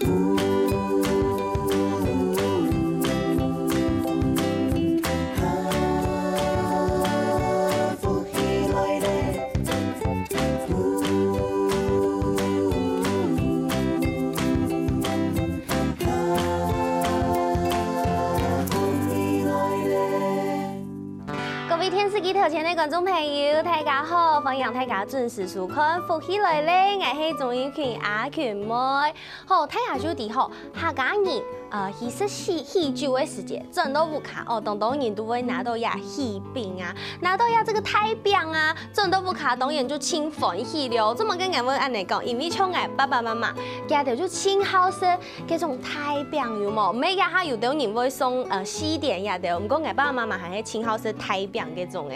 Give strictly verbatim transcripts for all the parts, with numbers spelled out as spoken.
各位電視機頭前个觀眾朋友，大家好！歡迎大家準時收看《福氣來了》，𠊎係鍾玉群阿群妹。好，大家就知吼，客家人，呃，去食喜喜酒个時節，轉到屋下哦，當多人都會拿到這喜餅啊，拿到這這個大餅啊，轉到屋下當然就盡歡喜了。做麼个𠊎會恁樣講？因為像𠊎爸爸媽媽，佢兜就盡好食 該種大餅有無？毋係這下有兜人會送，呃，西點這兜，毋過𠊎爸爸媽媽還係盡好食大餅該種个。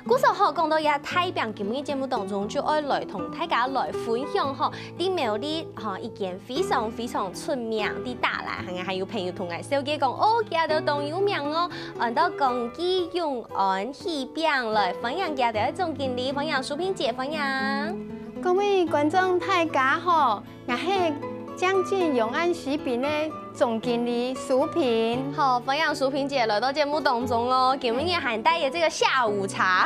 故所吼，講到這大餅，今日節目當中就愛來同大家來分享吼，在苗栗吼一間非常非常出名个大蘭，還還有朋友同𠊎紹介講，哦，佢兜當有名哦，安到江記永安喜餅，來歡迎佢兜个總經理，歡迎淑萍姐，歡迎。各位觀眾大家好， 𠊎係江記永安喜餅个總經理淑萍。好，歡迎淑萍姐來到節目當中哦。今日還帶了這個下午茶，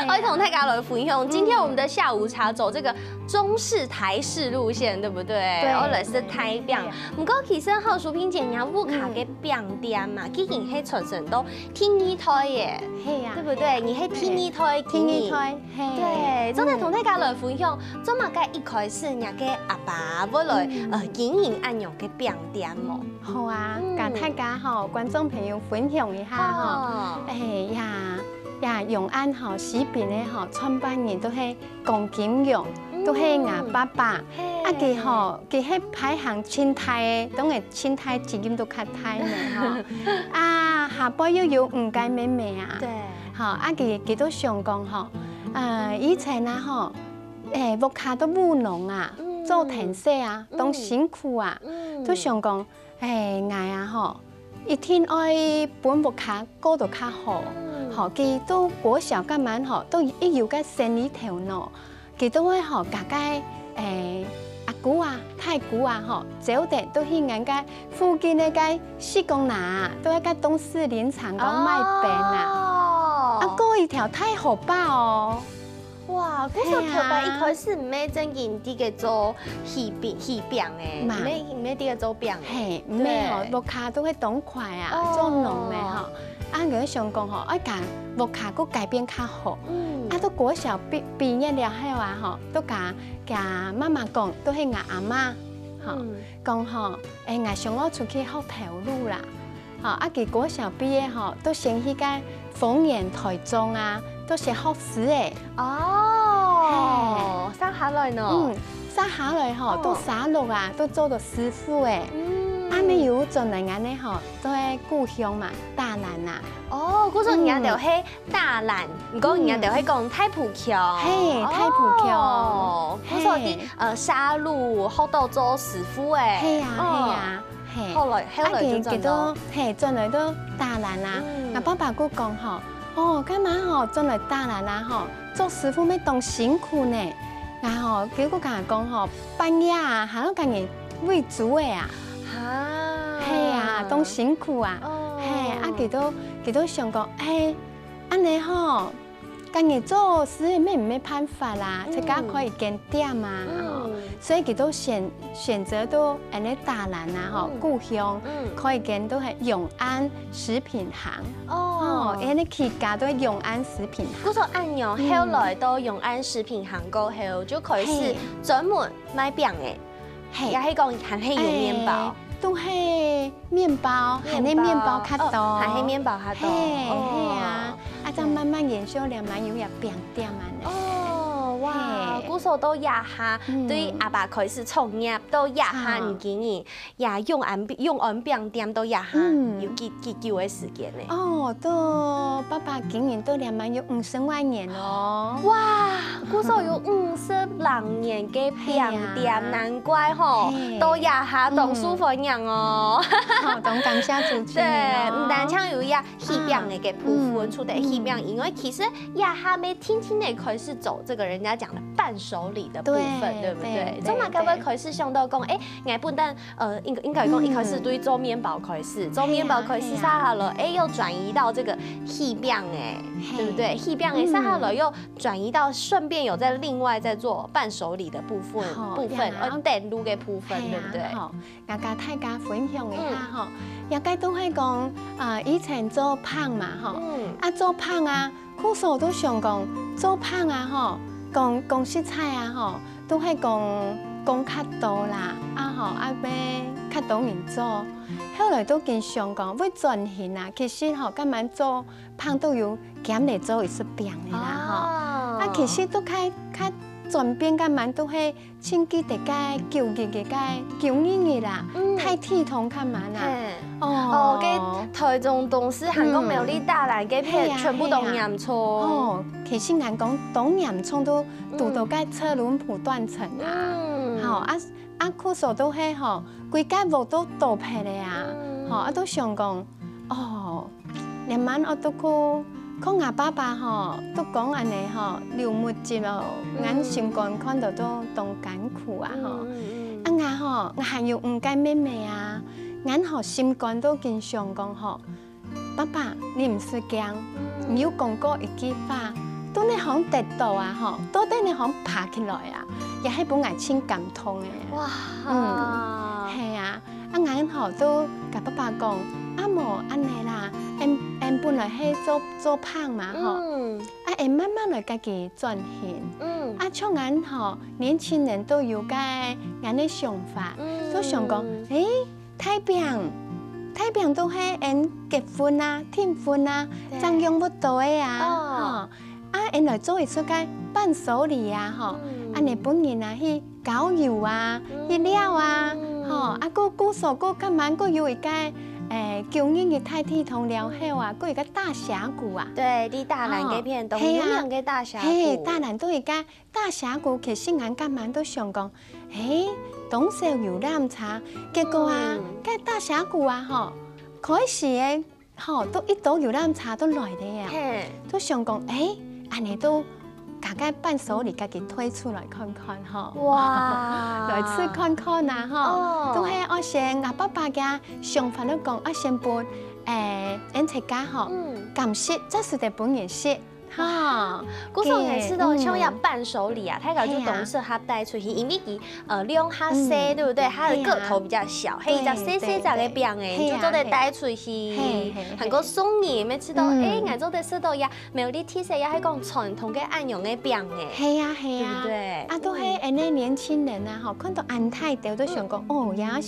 愛同大家來分享。今天我們的下午茶走這個中式台式路線，對不對？對，哦，來食大餅。毋過其實吼，淑萍姐，你屋下个餅店嘛，已經係傳承到第二代耶，係啊，對不對？你係第二代經營。第二代，係。對，做得同大家來分享 做麼个一開始若个阿爸會來，呃，經營恁樣个餅店無？好啊，同大家吼，觀眾朋友分享一下吼。哎呀，呀，永安吼，喜餅个吼，創辦人都係江記永，都係吾爸爸。啊，佢吼，佢係排行盡大个，當然盡大責任都較大呢吼。啊，下背又有五個妹妹啊。對。吼，啊，佢佢都想講吼，呃，以前啊吼， 欸，屋下都務農啊，做田事啊，當辛苦啊，就想講，欸，𠊎啊吼，一定愛分屋下過到較好。吼，佢到國小該滿吼，都已有該生理頭腦，佢都會吼，佮該，欸，阿姑啊、大姑啊吼，走等都去𠊎該附近个該四光林啊，都係該東勢林場該賣冰啊。啊，過一條大河壩哦。 哇，故所頭擺一開始毋係正經在該做喜餅，喜餅欸，毋係毋係在該做餅欸。嘿，毋係吼，屋下都會當快啊，做農个吼。啊，𠊎想講吼，愛佮屋下過改變較好。啊，到國小畢畢業了後啊吼，都佮佮媽媽講，都係吾阿媽，吼，講吼，欸，𠊎想愛出去學頭路啦。 吼，啊，佢國小畢業吼，都先去該豐原、臺中啊，都先學師欸。哦，煞下來呢？嗯，煞下來吼，到沙鹿啊，都做到師傅欸。啊，乜有轉來𠊎呢吼，到該故鄉嘛，大蘭啊。哦，故所人家就係大蘭，毋過人家就係講大埔腔。嘿，大埔腔。哦，故所在，呃，沙鹿學到做師傅欸。嘿啊，嘿啊。 嘿，後來後來就轉到，嘿，轉來到大蘭啊。吾爸爸就講吼，哦，該滿吼，轉來大蘭啊吼，做師傅乜當辛苦呢。啊吼，結果佮𠊎講吼，半夜啊，還愛佮人餵豬仔啊。哈，嘿啊，當辛苦啊。嘿，啊，佢都佢都想講，欸，恁呢吼， 該你做事乜毋係辦法啦，自家開一間店啊，吼。所以佢都選選擇到恁呢大蘭啊，吼，故鄉，開一間都係永安食品行。哦，恁呢起家都係永安食品行。故所恁樣，後來到永安食品行過後，就開始專門賣餅欸。 嘿，也係講還係有麵包。欸，都係麵包，還係麵包較多。哦，還係麵包較多。嘿，哦。嘿啊，啊，正慢慢延續了嘛，有也餅店啊呢。哦，哇，嘿。故所到這下，嗯。對阿爸開始創業，到這下，啊。你今年也永安永安餅店到這下，嗯。有幾幾久个時間呢？哦，到爸爸經營到這滿有五十外年咯。哇，故所有五十 零年个餅店，嘿啊。難怪吼，嘿。到這下當受歡迎哦。嗯。好，當感謝主持人哦。對，毋單淨有這喜餅个部分，嗯。除了喜餅以外，嗯。其實這下乜定定仔開始走這個人家講的伴手禮的部分，對，對不對？對，做麼个會開始想到講，對。誒，𠊎本來，呃，應，應該講一開始對做麵包開始，嗯。做麵包開始，係啊，係啊。續下來，誒，又轉移到這個喜餅，誒，係。對不對？喜餅，誒，嗯。續下來又轉移到順便有在另外在做伴手禮的部分，好，部分，呀。呃，等路的部分，係啊，對不對？好。 𠊎佮大家分享一下吼，嗯。這個都係講，呃，以前做麭嘛吼，嗯。啊，做麭啊，故所都想講做麭啊吼，講，講實在啊吼，都係講，講較多啦，啊吼，啊，愛較多人做。後來都緊想講，會轉型啊，其實吼，根本做麭都有兼來做一息餅个啦吼。哦。啊，其實都較，較轉變，根本都係 像記得該九月个該九二一啦，嗯。大地動該滿啊。嘿。哦。哦，該臺中東勢還過苗栗大蘭該片，嗯。全部都嚴重。係啊，係啊。哦，其實𠊎講當嚴重都堵到該車輪埔斷層啊。嗯。吼，啊，啊，故所都係吼，歸間屋都倒忒了啊。嗯。吼，啊，都想講，哦， 連滿屋都去，看𠊎爸爸吼，都講恁呢吼，流目汁哦，嗯。𠊎心肝看到都當艱苦啊吼。嗯，嗯，嗯。啊，𠊎吼，𠊎還有五個妹妹啊，𠊎吼心肝都緊想講吼，爸爸，你毋使驚，嗯。你有講過一句話，都你好像跌倒啊吼，到底你好像爬起來啊，也係分𠊎盡感動个。哇。嗯，係啊。 啊，𠊎吼都佮爸爸講，啊，無恁呢啦，𠊎，𠊎本來係做，做麭嘛吼，嗯。啊，𠊎慢慢來家己轉型。嗯。啊，像𠊎吼，年輕人都有該恁呢想法，嗯。都想講，誒，大餅，大餅都係𠊎結婚啊、訂婚啊，對。正用得到个啊，哦。吼。 啊，𠊎來做一息个伴手禮啊，吼，嗯。恁呢分人啊去郊遊啊，嗯。去尞啊，嗯。吼，啊，故，故所故今滿故有一個，誒，九二一大地動了後啊，故有一個大峽谷啊。對，在大蘭該片，吼，當有名个大峽谷。係啊，係，大蘭都有一個大峽谷，其實𠊎今滿都想講，誒，當少遊覽車，結果啊，嗯。該大峽谷啊，吼，開始个 吼，都一兜遊覽車都來了啊。嘿。都想講，誒，恁呢都家己伴手禮家己推出來看看吼。哇。來試看看啊吼。哦。都係𠊎先，𠊎爸爸个想法都講，𠊎先分，誒，𠊎自家吼，嗯。敢食，這時得分人食。 哈，故所𠊎試著像這伴手禮啊，嗯。大家就當適合帶出去，係啊。因為佢，呃，量較細，嗯。對不對？佢个個頭比較小，係啊。係一隻細細隻个餅仔，對，對，對。你就做得帶出去，係啊，係啊。還過送人，乜試著，嗯。誒，𠊎做得試著呀，苗栗特色也係講傳統个恁樣个餅仔，係啊，係啊。對不對？啊，都係恁呢年輕人啊，吼，看到恁大兜都想講，嗯。哦，也係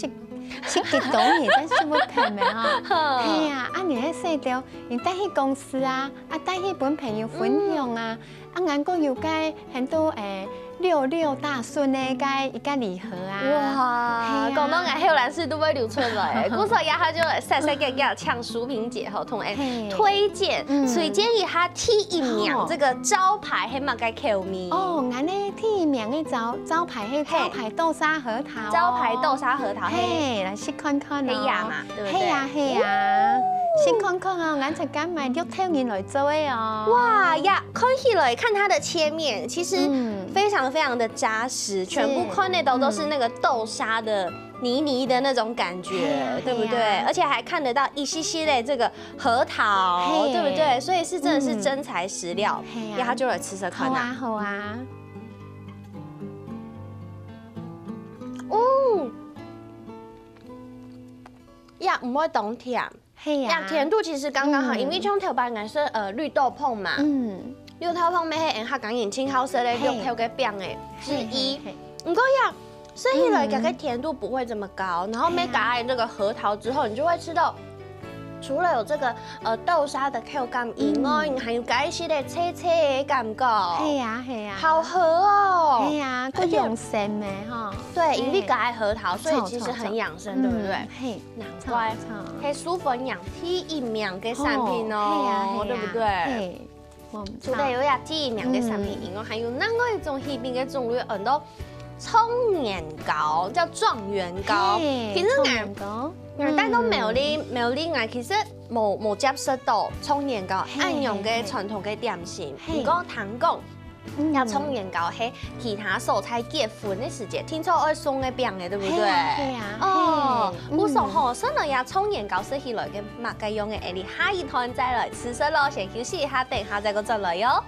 食幾多年，但係會騙个吼。係啊，啊，你个細兜，你帶去公司啊，啊，帶去分朋友分享啊，嗯。啊，𠊎還有該很多，誒，六六大順个該一個禮盒啊。哇，係啊。講到𠊎後來係都會流出來，故所這下就來細細个个請淑萍姐吼，同𠊎係。推薦，嗯。推薦一下第一名這個招牌係麼个口味？哦，𠊎个第一名个招，招牌係招牌豆沙核 桃哦。招牌豆沙核桃，嘿。嘿，來試看看哦。嘿呀嘛，對不對？嘿呀，嘿呀，試看看哦，𠊎自家買綠豆仁來做个哦。哇呀，看起來，看它的切面，其實嗯。非常非常的扎實，是。全部看得到都是那個豆沙的泥泥的那種感覺，嗯。對不對？嘿呀。而且還看得到一些些的這個核桃，嘿。對不對？所以是真的是真材實料。嗯。嘿呀。那它就來試試看啊。好啊，好啊。 哦，也毋會當甜。係啊。也甜度其實剛剛好，嗯。因為像頭擺𠊎係，呃，綠豆椪嘛。嗯。綠豆椪乜係𠊎客家人盡好食个綠豆个餅仔之一。係，係，係。毋過也，食起來嗯。佢个甜度不會這麼高，然後乜加了那個核桃之後，你就會吃到 除了有這個，呃，豆沙的口感以外，嗯。你還有該一些个脆脆的感覺。係啊，係啊。好喝哦。係啊，而且佢養生个吼。對，係。因為該核桃，所以其實很養生，臭，臭，對不對？臭。嗯，係，難怪，臭，臭。係淑萍娘第一名个產品哦，哦，係啊，係啊，對不對？係。 無毋著。除了有這第一名个產品以外，嗯。還有另外一種喜餅个種類，安到狀元糕，叫狀元糕。嘿，其實𠊎，狀元糕。𠊎帶到苗栗，嗯。苗栗𠊎其實無，無接觸到狀元糕，嘿，恁樣个傳統个點心。嘿，嘿。毋過聽講，嗯。這狀元糕係其他所在結婚个時節，定著愛送个餅个，對不對？係啊，係啊，哦，係，嗯。故所吼，算來這狀元糕食起來个麼个樣个，𠊎俚下一段再來試食囉，先休息一下，等下再過轉來喲。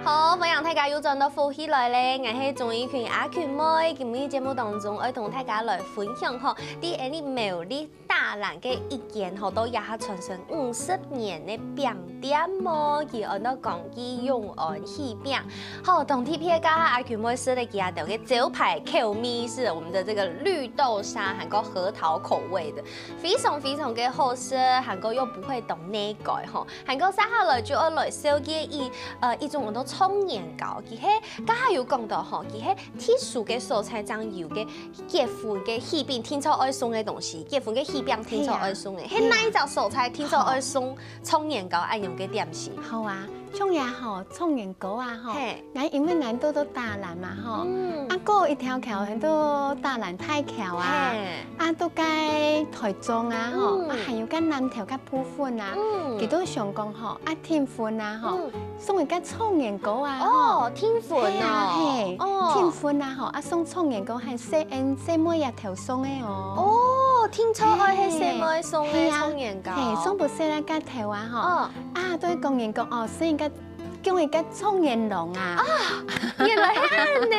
好，歡迎大家又轉到福氣來了，𠊎係鍾意群阿群妹。今日節目當中，愛同大家來分享吼，在𠊎俚苗栗大蘭个一間吼，到這下傳承五十年个餅店哦，佢安到江記永安喜餅。好，當特別个，阿群妹試了佢兜个招牌口味，是我們的這個綠豆沙，還有核桃口味的。 非常非常个好食，還過又毋會當膩嘴吼。還過接下來就愛來紹介一，呃，一種安到狀元糕，佢係，頭下有講到吼，佢係特殊个所在正有个結婚个喜餅定著愛送个東西，結婚个喜餅定著愛送个，係啊，係哪一隻所在定著愛送狀元糕恁樣个點心？好啊， 像這吼，狀元糕啊吼，係。𠊎因為𠊎兜在大蘭嘛吼，嗯。啊過一條橋安到大蘭大橋啊，係。啊到該臺中啊吼，嗯。啊還有該南投該部分啊，嗯。佢兜想講吼，啊訂婚啊吼，嗯。送一個狀元糕啊吼。哦，訂婚哦。係啊，係，哦。訂婚啊吼，啊送狀元糕還細，嗯，細妹仔頭送个哦。哦，定著愛係細妹送个狀元糕。係啊，係，送分細倈仔頭啊吼。哦。 啊，對，狀元糕哦，係一個，叫一個狀元郎啊。啊，原來係恁呢，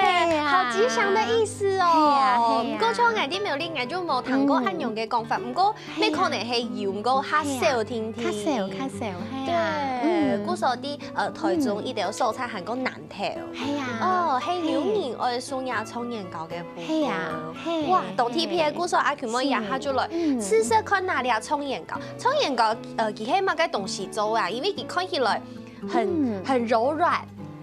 係啊。好吉祥的意思哦。係啊，係啊。毋過像𠊎在苗栗，𠊎就無聽過恁樣个講法。嗯。毋過，係啊。也可能係有，毋過較少定定。係啊，較少，較少，係啊。對，嗯。故所在，呃，臺中一兜所在還過南投。係啊。哦，係有人愛送這狀元糕个部分。係啊，係，哇，當特別个故所，阿群妹這下就來，係。嗯。試食看啊這狀元糕。 狀元糕，呃，佢係麼个東西做啊？因為佢看起來很，嗯。很柔軟，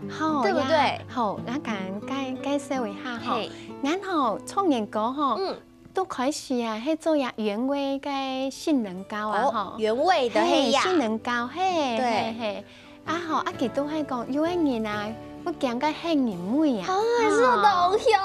好，對不對？呀，好，𠊎簡單介，介紹一下吼。係。𠊎吼，狀元糕吼，嗯。都開始啊，係做這原味个杏仁糕啊，哦，吼。原味的，係，係呀。杏仁糕，係，對。係，係。 啊吼，啊佢都係講，有个人啊，會驚該杏仁味啊。啊，係哦，當香，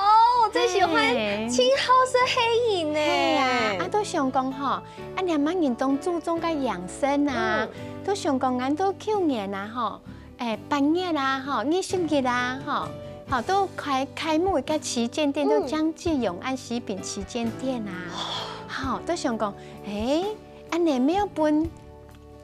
最喜歡，係。盡好食杏仁呢。係啊，啊都想講吼，啊這麼人當注重該養生啊，嗯。都想講𠊎兜舊年啊吼，欸，八月啊吼，二十日啊吼，吼，都開，開幕一個旗艦店，都，嗯。江記永安喜餅旗艦店啊，吼，都想講，欸，恁呢無有分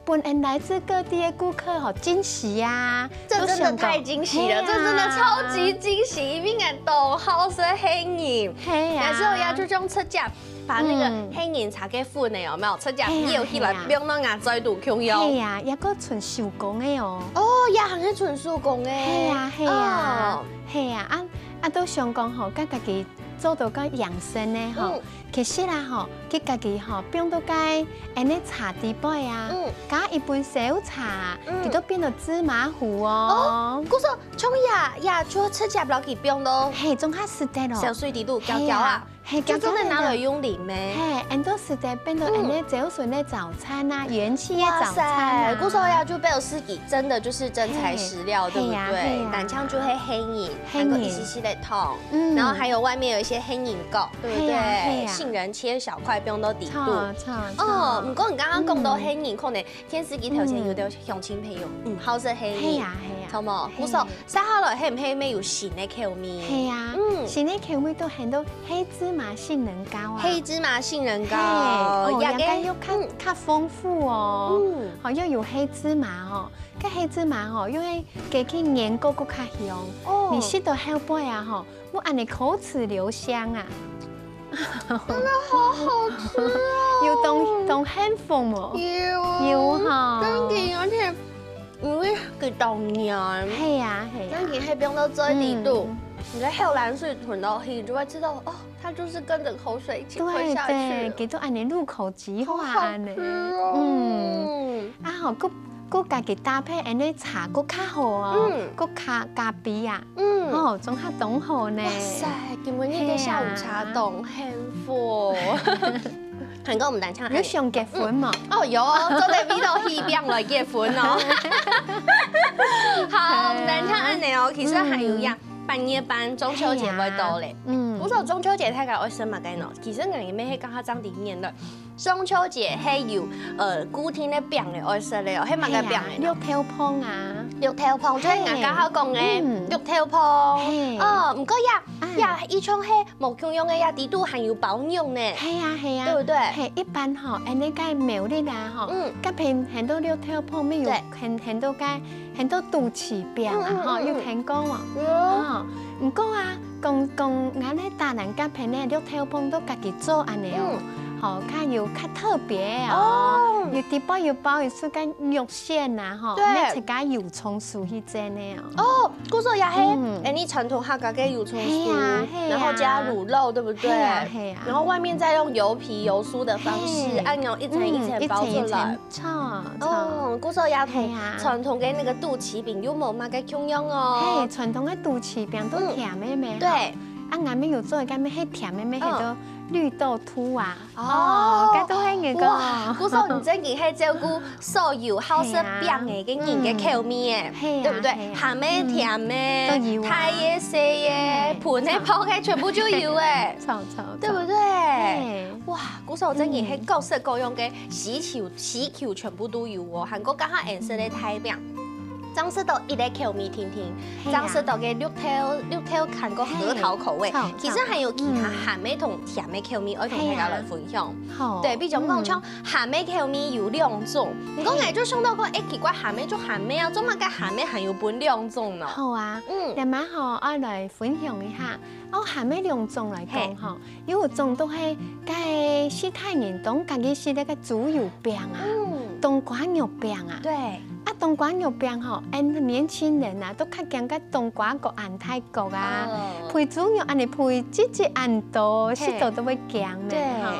分𠊎來自各地个顧客吼驚喜啊！這真的太驚喜了，都想講，這真的超級驚喜，係啊。因為𠊎當好食杏仁。係啊。但是𠊎也就用直接把那個，嗯。杏仁茶个粉呢，有沒有？直接舀起來，係啊，係啊。放到𠊎嘴肚共樣。係啊，也過純手工个哦。哦，也還係純手工个。係啊，係啊。哦。係啊，啊，啊，都想講吼，佮家己做到个養生呢吼。嗯。 其實啊吼，佢家己吼，放到該恁呢茶底背啊，嗯。加一杯燒茶，嗯。佢都變到芝麻糊哦。哦，故所像這，這就直接落去放到，係，總下食得咯。燒水底肚攪攪啊。係啊，係，就真的拿來用啉咩？係，恁多食得變到恁呢，嗯。朝晨个早餐啊，元氣个早餐啊。哇塞，故所這就表示佢真的就是真材實料，係，對不對？係啊，係啊。單淨就係杏仁，杏仁。還有一息息个糖。 嗯。然後還有外面有一些杏仁糕，對不對？係啊，係啊。杏仁切小塊，放到底肚。著，著，著。哦，毋過你剛剛講到，嗯。杏仁，可能電視機頭前有兜鄉親朋友，嗯，好食杏仁。係啊，係啊。著無？係。故所，接下來係毋係乜有新个口味？係啊，嗯。新个口味都喊做黑芝麻杏仁糕啊。黑芝麻杏仁糕，係，哦，也該，也該又較，嗯。較豐富哦。嗯。好，又有黑芝麻哦。 該黑芝麻吼，因為加去研究過較香，哦。你食到後背啊吼，會恁呢口齒留香啊。真的好好吃哦。有當，當幸福無？有。有吼。真的，而且因為佢當黏。係啊，係啊。真的，係放到嘴裡肚，嗯。你个口瀾水吞落去，你就會知道，哦， 它就是跟著口水一起吞下去了。對，對，佢都恁呢入口即化恁呢。好好吃哦。嗯。啊吼，閣，閣家己搭配恁呢茶，閣較好哦，嗯。閣較加味啊。嗯。哦，總下當好呢。哇塞，今晡日个下午茶當幸福。係啊。還過毋單淨恁呢。有想結婚無？嗯。哦，有哦，做得為到喜餅來結婚哦。好，毋單淨恁呢哦，其實還有一樣，嗯。半夜班，中秋節會到咧。係啊。嗯。毋過中秋節大家愛食麼个呢？其實𠊎也係剛剛正在念个，中秋節係有呃固定个餅个愛食个哦，係麼个餅个呢？綠豆椪啊，綠豆椪，就係𠊎剛剛講个綠豆椪。哦，毋過呀，呀，一種係無共樣个呀，底肚還有包肉呢。係啊係啊，對不對？係一般吼，恁呢个苗栗啊吼，嗯，該片很多綠豆椪，乜有很很多个很多肚臍餅啊吼，有聽過無？哦，毋過啊，講講，𠊎呢打蘭該片呢綠豆椪都家己做恁呢哦，吼，較有較特別哦，有底背有包一出个肉 餡啊吼，對，愛自家油蔥酥去煎个哦。哦，故所也係，嗯，恁呢傳統客家个油蔥酥，係啊係啊，然後加滷肉，對不對？係啊係啊，然後外面再用油皮油酥的方式，係，恁樣一層一層包出來。嗯，一層一層，著著。哦，故所也同傳統个那個肚臍餅又無麼个共樣哦。係，傳統个肚臍餅都甜个咩？對，啊，𠊎等有做个該咩係甜个咩？係个綠豆椪啊。 哦，該都係你个。哇，故所你正經係照顧所有好食餅个个人个口味誒，對不對？鹹个、甜个、大个、細个、歕个、泡个，全部就有誒，著著，對不對？哇，故所正經係各式各樣个需求需求全部都有哦，還過剛好顏色个大餅。 正食到一個口味定定，正食到个綠豆綠豆還過核桃口味，其實還有其他鹹个同甜个口味，愛同大家來分享。好，對，比如講像鹹个口味有兩種，毋過𠊎就想到講，誒，奇怪，鹹个就鹹个啊，做麼个鹹个還有分兩種呢？好啊，嗯，這下吼，愛來分享一下，哦，鹹个兩種來講吼， 有一種都係該序大人當家己食个該豬油餅啊，冬瓜肉餅啊。對。啊，冬瓜肉餅吼，𠊎年輕人啊，都較驚該冬瓜割恁大角啊，配豬肉恁呢配，擠擠恁多，食到都會驚呢吼。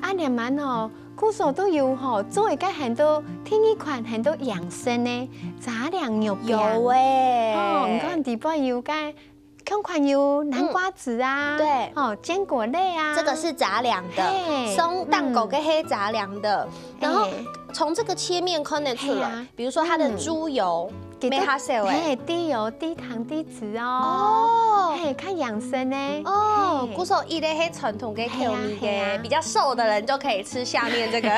啊，這下吼，故所都有吼，做一個很多，第二款很多樣式个炸靚肉餅。有誒。哦，你看底背有該 像款有南瓜子啊，嗯，對，哦，堅果類啊，這個是雜糧的，嘿，上頂高个係雜糧的，嗯，然後從這個切面看得出來，嘿啊，比如說它的豬油，嗯，沒較少誒，嘿，豬油、豬糖、豬油哦，哦，嘿，較養生呢，哦，嘿，故所一個係傳統个口味个，嘿啊，嘿啊，比較瘦的人就可以吃下面這個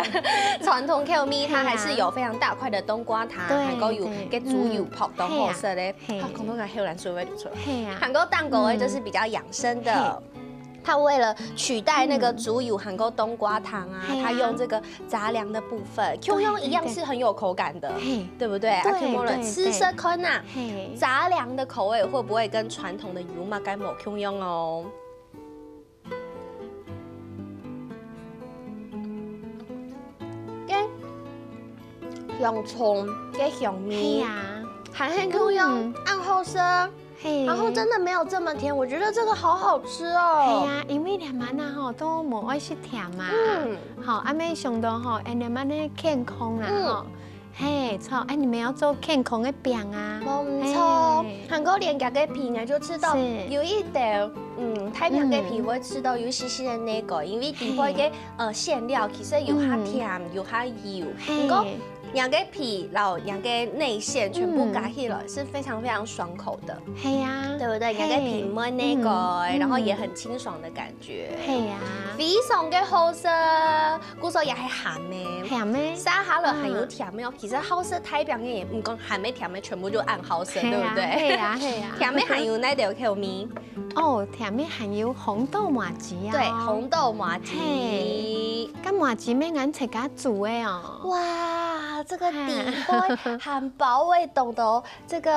傳統口味，它還是有非常大塊的冬瓜糖，對，還有个豬油泡，當好食个。 嘿，啊，講到該口涎水會流出來。嘿啊，還過頂高个就是比較養生的，嗯，嘿，它為了取代那個豬油還過冬瓜糖啊，嘿啊，它用這個雜糧的部分，共樣一樣是很有口感的，嘿，對不對？啊，對，共樣來試試看啊，嘿，雜糧的口味會不會跟傳統的有麼个無共樣哦？ 个洋蔥个香味，係啊，還很夠用，嗯，恁好食，係，然後真的沒有這麼甜，我覺得這個好好吃哦。係啊，因為這下啊吼都無愛食甜嘛，嗯，吼，啊，沒想到吼，恁呢恁呢健康啦，嗯，吼。 嘿，著，哎，你們要做健康个餅啊。無毋著，嘿，還過連佢个皮呢，就吃到有一點，嗯，大餅个皮會吃到有一些些个那個，因為底背个呃餡料其實有較甜，有較油，嘿，毋過佢个皮摎佢个內餡全部加起來是非常非常爽口的，嘿呀，對不對？佢个皮嫩那個，然後也很清爽的感覺，嘿呀，非常个好食。 故所也係鹹个，鹹个，續下來還有甜个哦。其實好食大餅个人，毋管鹹个甜个，全部就恁好食，對不對？係啊，係啊。甜个還有哪兜口味？哦，甜个還有紅豆麻糬啊。對，紅豆麻糬。嘿，該麻糬乜𠊎自家煮个哦。哇，這個底背還包个當多，這個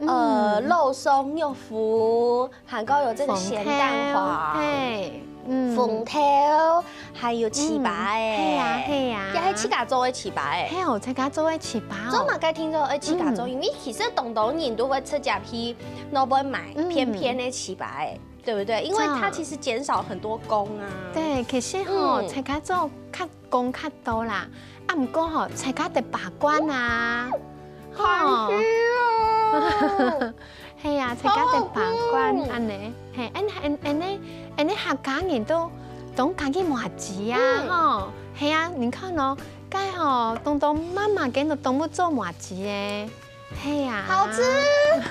呃肉鬆肉脯， 還過有這個鹹蛋黃，嘿，嗯，紅豆，還有粢粑誒，嗯，係啊，係啊。也係自家做个粢粑誒。係哦，自家做个粢粑哦。做麼个聽說愛自家做？嗯，因為其實當多人都會直接去外背買，嗯，便便个粢粑誒，對不對？因為它其實減少很多工啊。對，其實吼，嗯，自家做較 講較多啦，啊，毋過吼，自家得把關啊，吼，係哦，係啊，自家得把關，好好食哦，恁呢，嘿，恁恁恁呢，恁呢客家人都當家己麻糬啊，嗯，吼，係啊，你看哦，該吼，當多媽媽間都當會做麻糬誒。 係啊，好吃，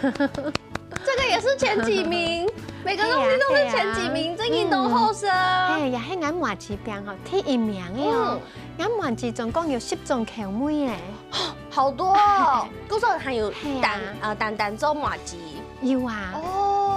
這個也是前幾名。每个东西都是前几名，係啊，係啊。真个當好食。嗯。係，也係𠊎麻糍餅吼，第一名个哦。嗯。𠊎麻糍總共有十種口味呢。好多哦。故所還有單，係啊。呃，單單做麻糍。有啊。哦。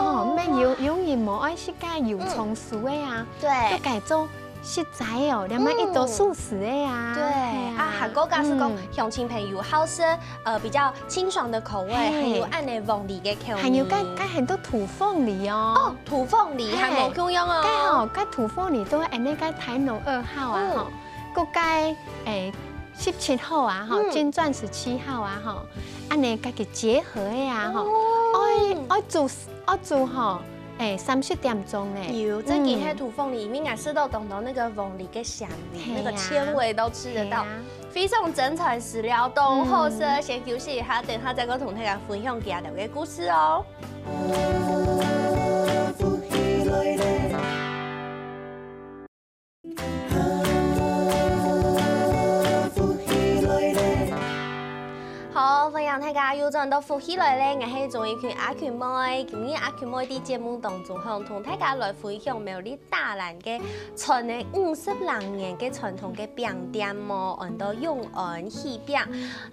哦，乜有，有人無愛食該油蔥酥个啊，嗯。對。就改做食齋哦，兩萬一多素食个啊。嗯。對，係啊。啊，還過假使講，嗯。鄉親朋友好食，呃，比較清爽的口味，係。還有恁呢鳳梨个口味。還有該，該很多土鳳梨哦。哦，土鳳梨還無共樣哦。係。該吼，該土鳳梨都恁呢該台農二號啊，嗯。吼，過該，誒，十七號啊，吼，嗯。金鑽十七號啊，吼，恁呢家己結合个啊，吼，哦。愛，愛煮，愛煮吼， 哎，三四點鐘呢。有，這幾下土鳳梨，嗯。因為𠊎食到當多那個鳳梨个香味，係啊。那個纖維都吃得到。係啊。非常真材實料，當好食，嗯。先休息一下，等下再過同大家分享其他个故事哦。好，歡迎大家又轉到福氣來了，𠊎係鍾意群阿群妹。今日阿群妹在節目當中吼，同大家來分享苗栗大蘭个傳了五十零年个傳統个餅店哦，安到永安喜餅。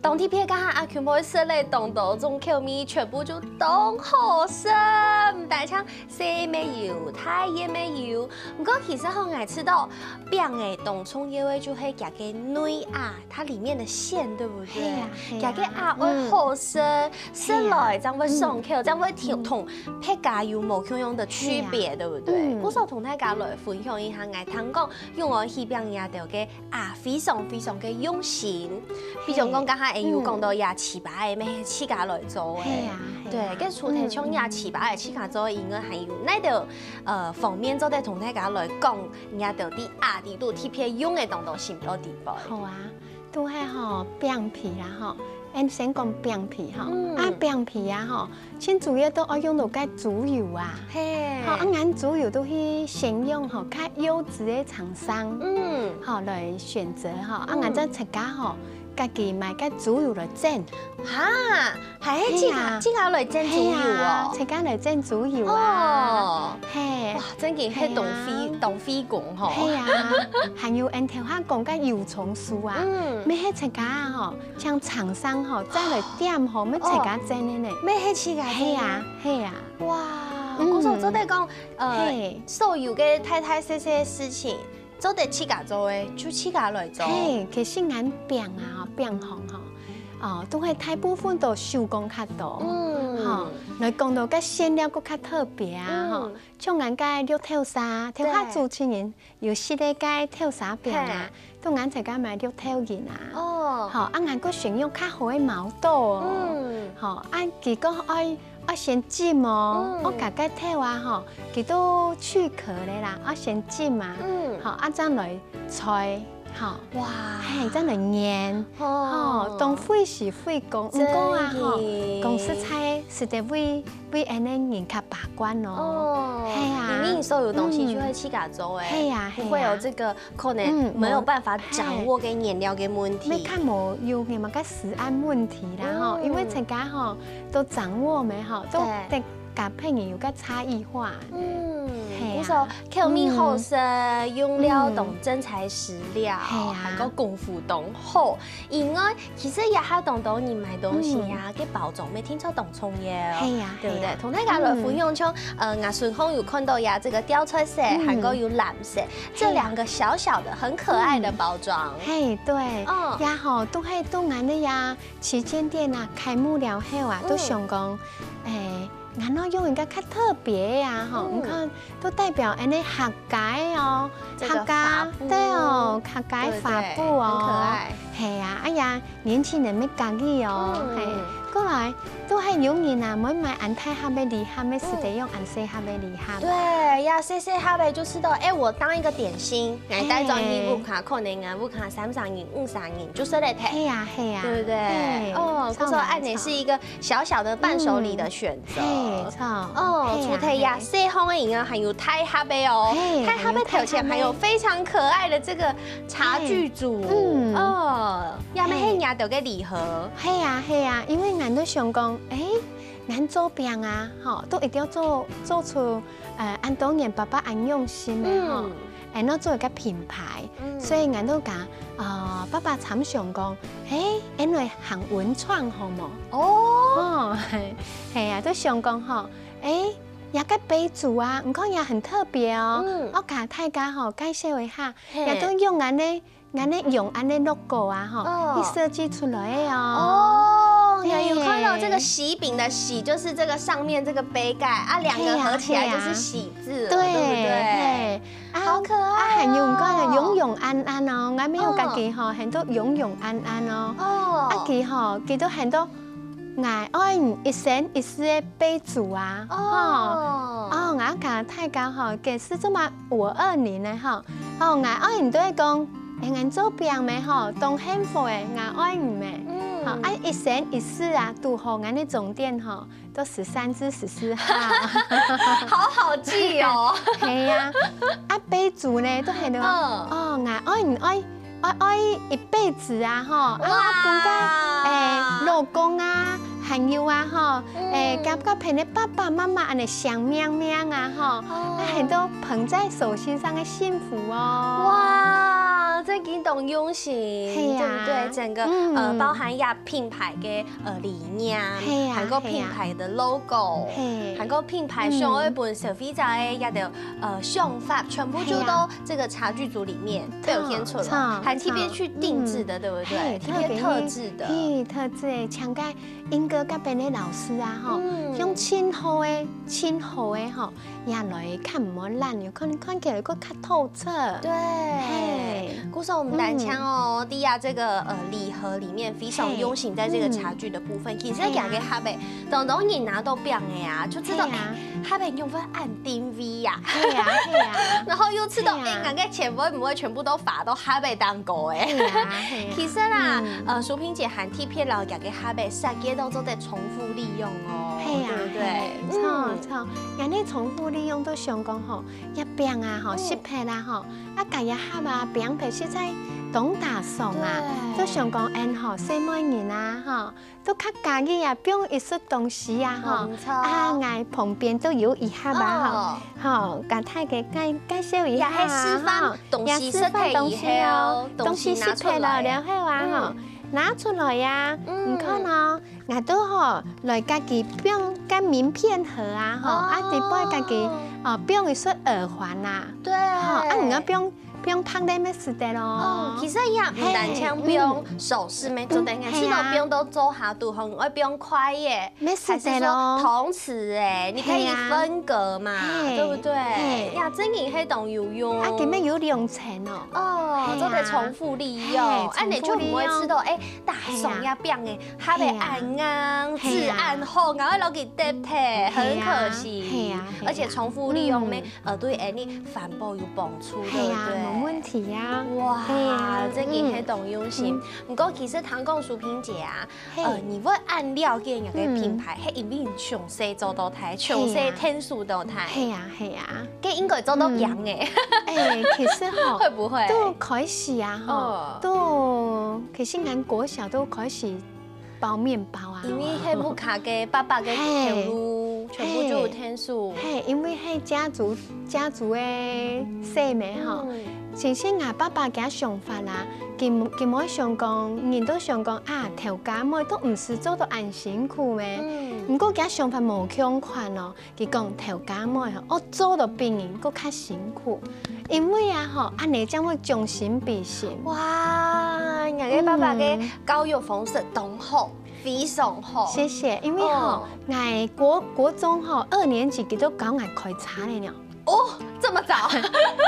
當特別，剛剛阿群妹食了當多種口味，全部就當好食，毋單淨 細乜有，大也乜有。毋過其實吼，𠊎知道餅仔當重要个就係佢个內餡，它裡面的餡，對不對？係啊，係啊。佢个餡愛好食，嗯。食落正會爽口，嗯。正會同，嗯。同別家有無共樣个區別，係啊。對不對？嗯。故所同大家來分享一下，𠊎聽講永安喜餅這兜个 啊，非常非常个用心。比如講，係。剛剛恩有講到這粢粑仔，乜係自家來做个。係啊，係啊。對，該除忒像這粢粑仔自家做以外，還有哪兜，呃，方面做得同大家來講，這兜在阿弟都特別用个當多心到底背。好啊，都係吼，餅皮啦吼，恩先講餅皮吼，嗯。啊，餅皮啊吼， 盡主要都愛用到該豬油啊。係。吼，啊，𠊎豬油都去選用吼，較優質个廠商。嗯。吼，來選擇吼，啊，嗯。𠊎正自家吼，家己買該豬油來整。哈，還係自家，係啊。自家來整豬油哦。係啊，自家來整豬油啊。哦。係。哇，真个係當費，係啊。當費工吼。係啊，還有恩頭下講个油蔥酥啊，嗯。乜係自家啊吼， 像廠商吼，再來點吼，乜自家整个呢。乜係自家整个。係啊，係啊。哇，嗯。故所做得講，呃，係。所有个大大細細个事情，做得自家做个，就自家來做。係，其實𠊎餅啊，吼，餅行吼，哦，都係大部分都手工較多。嗯。吼，來講到該餡料，閣較特別啊，吼，嗯。像𠊎个綠豆沙，頭下主持人 有食个該豆沙餅啊，嘿。都𠊎自家買綠豆仁啊。哦。吼，啊，𠊎个選用較好个毛豆哦。嗯。吼，啊，佢个愛，愛先浸哦，嗯。愛甲該豆啊，吼，佢都去殼个啦，愛先浸啊。嗯。吼，啊，正來炊，吼。哇。嘿，正來研。哦。吼，當費時費工，毋過啊，吼，真个。講實在，實在為 為恁呢人較把關哦。哦，係啊。因為你所有東西就會自家做誒，嗯。係啊，不會有這個可能沒有辦法掌握跟原料的問題。係啊。係。乜較無有麼个食安問題啦，吼，嗯。因為自家吼，都掌握咩吼，都對。得甲別人有个差異化。嗯，係啊。比如說口味好食，嗯。用料當真材實料，嗯。係啊。還有功夫當好。 以外，其實這下當多人買東西啊，嗯。該包裝乜定著當重要，係啊，對不對？係啊。同大家來分享，嗯。像，呃，𠊎順風有看到呀，這個貂菜色，嗯。還過有藍色，係啊。這兩個小小的、很可愛的包裝。嗯。嘿，對。嗯。呀吼，都係當然个呀，旗艦店啊，開幕了後啊，嗯。都想講，誒， 恁樣用一個較特別啊，吼，嗯。你看，都代表恁呢客家哦，這個客家，發布。對哦，客家發布哦。對，對，很可愛。係啊，哎呀，年輕人乜合意哦，嗯。嘿，過來，都還有人啊，毋會買恁大盒个禮盒，乜使得用恁細盒个禮盒。對，呀，細細盒个就使得，哎，我當一個點心，來帶轉去屋下，嘿。可能啊，屋下三十人、五十人就食得忒。係啊，係啊。對不對？嘿，哦，故所恁呢係一個 小小的伴手禮的選擇。嗯，係，著。哦，係啊，除忒呀，係。細項个以外，還有大盒个哦。係，大盒个頭前還有非常可愛的這個茶具組。係，嗯。哦，也乜係若兜个禮盒。係啊，係啊，因為𠊎都想講，誒， 𠊎做餅啊，吼，都一定愛做，做出，呃，恁多年爸爸恁用心个吼，嗯。𠊎愛做一個品牌，嗯。所以𠊎都講，呃，爸爸常想講，欸，𠊎來行文創好無？哦。哦，係，係啊，都想講吼，欸，這個杯子啊，你看也很特別哦，嗯。𠊎佮大家吼介紹一下，嘿。也都用恁呢 恁呢用恁呢logo啊，吼，哦。去設計出來个哦。哦，有，有看到這個喜餅的喜，就是這個上面這個杯蓋啊，兩個合起來就是喜字了，對，對不對？係啊，係啊。啊，好可愛哦。啊，還有你看，勇勇安安哦，𠊎乜有家己吼，嗯。很多勇勇安安哦。哦。啊，佢吼，佢都很多 𠊎愛你一生一世个備註啊，哦。吼。哦，𠊎講大家吼，假使做麼五二零个吼，吼，𠊎愛你都會講，欸，𠊎做餅个吼，當幸福个，𠊎愛你个。嗯。吼，啊，一生一世啊，堵好𠊎个終點吼，都十三至十四號。好好記哦。係啊，啊，備註呢，都係个，嗯。哦，𠊎愛你愛 愛，愛一輩子啊，吼，啊，哇。分个，欸，老公啊，還有啊，吼，欸，嗯。佮，佮別人个爸爸媽媽恁呢想命命啊，吼，哦。啊，很多捧在手心上个幸福哦。哇，這真當用心，係啊。對不對？整個，嗯。呃，包含這品牌个，呃，理念，係啊，還有品牌个logo，係啊。係。還有品牌想愛分消費者个這條，嗯。呃，想法，全部就都係啊。 這個茶具組裡面表現出來，著，著，還特別去定製的，著，著。對不對？嗯。特別特製的。嘿，特別去，嘿，特製个，請个英歌該邊个老師啊，吼，嗯。用盡好个，盡好个吼，也來看毋好爛，有可能看起來會較透徹。對。嘿。故所毋單淨哦，嗯。在這個，呃，禮盒裡面非常用心，在這個茶具的部分，嘿。嗯。其實兩個盒仔，嘿啊。當當你拿到餅个啊，就知道，嘿啊。哎， 盒仔仰會恁定位呀。係啊，係啊。然後又知道，係啊。哎，𠊎个錢會毋會全部都花到盒仔當中欸？係啊，係啊。其實啦，嗯。呃，淑萍姐還特別摎這個盒仔設計到做得重複利用哦，係啊，對不對？係，著，嗯。著。𠊎呢重複利用都想講吼，這餅啊吼，嗯。食忒啦吼，啊，該這盒啊，餅皮實在當打爽啊，對。都想講，嗯吼，細妹人啊吼， 都較佮意啊，放一息東西啊，吼。嗯，著。啊，𠊎旁邊都有一盒啊，吼。哦。吼，佮大家介，介紹一下啊，也係示範吼。東西食忒以後，也示範東西哦，東西拿出來。東西食忒了，了後啊，吼，嗯。拿出來呀，嗯。你看哦，𠊎都吼，來家己放个名片盒啊，吼，啊，哦。底背家己，哦，放一息耳環啊。對。吼，啊，你愛放 放項鏈乜使得咯。哦，其實也毋單淨放首飾乜做得，嗯。係啊。係講放到桌下肚，吼，愛放筷仔，乜使得咯。還係說湯匙仔，你可以分隔嘛，係啊。係。對不對？係。呀，真个係當有用。啊，佢乜有兩層哦。哦，係啊。做得重複利用，係，恁呢就毋會使到，重複利用。哎，打爽呀，係啊。餅仔，盒仔恁硬，係啊。質恁好，𠊎愛摎佢㧒忒，很可惜。係啊，係啊，係啊。而且重複利用乜，嗯。 呃，對𠊎等環保有幫助，係啊，對不對？無問題啊。哇，係啊，真个係當用心。嗯。毋過其實聽講淑萍姐啊，係。呃，你會恁了解若个品牌，嗯。係因為你從細做到大，從細𢯭手到大。係啊，係啊。該應該做到樣欸。嗯。哎，其實吼，會不會？都開始啊，吼，哦。都，其實𠊎國小都開始 包麵包啊。因為係屋下个爸爸个頭路，係。全部就有𢯭手。係，因為係家族，家族个事業吼。嗯。其實𠊎爸爸佢个想法啦，佢，佢無想講，人都想講啊，頭家妹都毋使做到恁辛苦咩。嗯。毋過佢个想法無共款哦。 佢講頭家妹吼，愛做到比人閣較辛苦，因為啊吼，恁呢正會將心比心。哇，若个爸爸个教育方式當好，嗯。非常好。謝謝，因為吼，哦。𠊎國，國中吼，二年級佢都教𠊎開車了呢。哦，這麼早？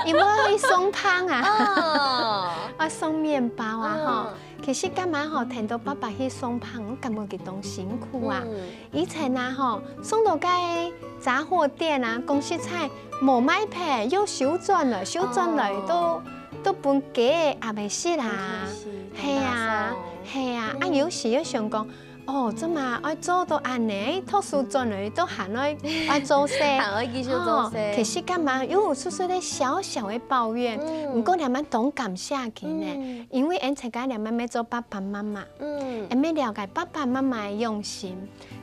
因為愛送糖啊。哦。愛送麵包啊，吼。嗯。其實該下吼，聽到爸爸去送糖，𠊎感覺佢當辛苦啊。嗯。 以前啊吼，送到該雜貨店啊，講實在，無賣忒，又收轉來，收轉來都，哦。都分雞仔鴨仔食啊。很可惜，係啊，當打爽。係啊，啊，嗯。有時又想講，哦，做嘛愛做到恁呢，讀書轉來都還愛愛做事，還愛繼續做事。其實幹嘛又有出出个小小的抱怨，毋過你還蠻當感謝佢呢，因為俺自家你還蠻做爸爸媽媽，嗯，俺蠻了解爸爸媽媽的用心，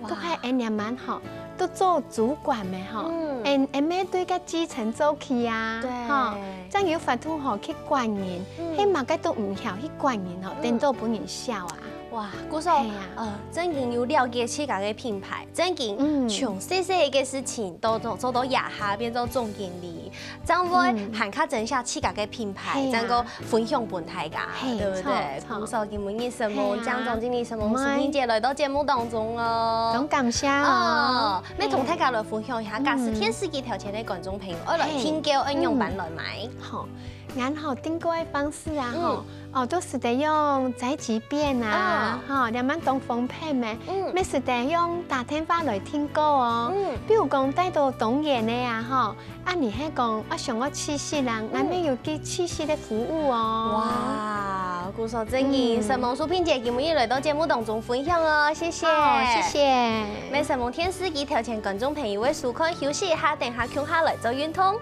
都還俺你蠻好，都做主管的吼，俺俺蠻對个基層做起啊，對，吼，這樣有法度吼去管人，係嘛个都毋曉去管人吼，顛倒分人笑啊。 哇，故所，係啊呃，正經有了解自家个品牌，正經從細細个事情到做做到這下變做總經理，正會還較珍惜自家个品牌，係啊正个分享分大家，係對不對？著著故所今晡日承蒙係啊江總經理、承蒙蘇萍姐來到節目當中哦。當感謝哦哦，，那同大家來分享一下，假使電視機頭前个觀眾朋友，愛來訂購，愛仰般來買？吼，然後訂購个方式啊，吼，哦，都係得用宅急便啊，吼，兩萬當方便咩，嗯乜係得用打電話來訂購哦。嗯比如講帶到東園个啊，吼，啊你係講啊想要試食啦，𠊎乜有寄試食个服務哦。哇，故所正經，承蒙蘇萍姐今晡日來到節目當中分享哦，謝謝，好，謝。謝。乜承蒙電視機頭前觀眾朋友个收看，休息一下，等下共下來做運動。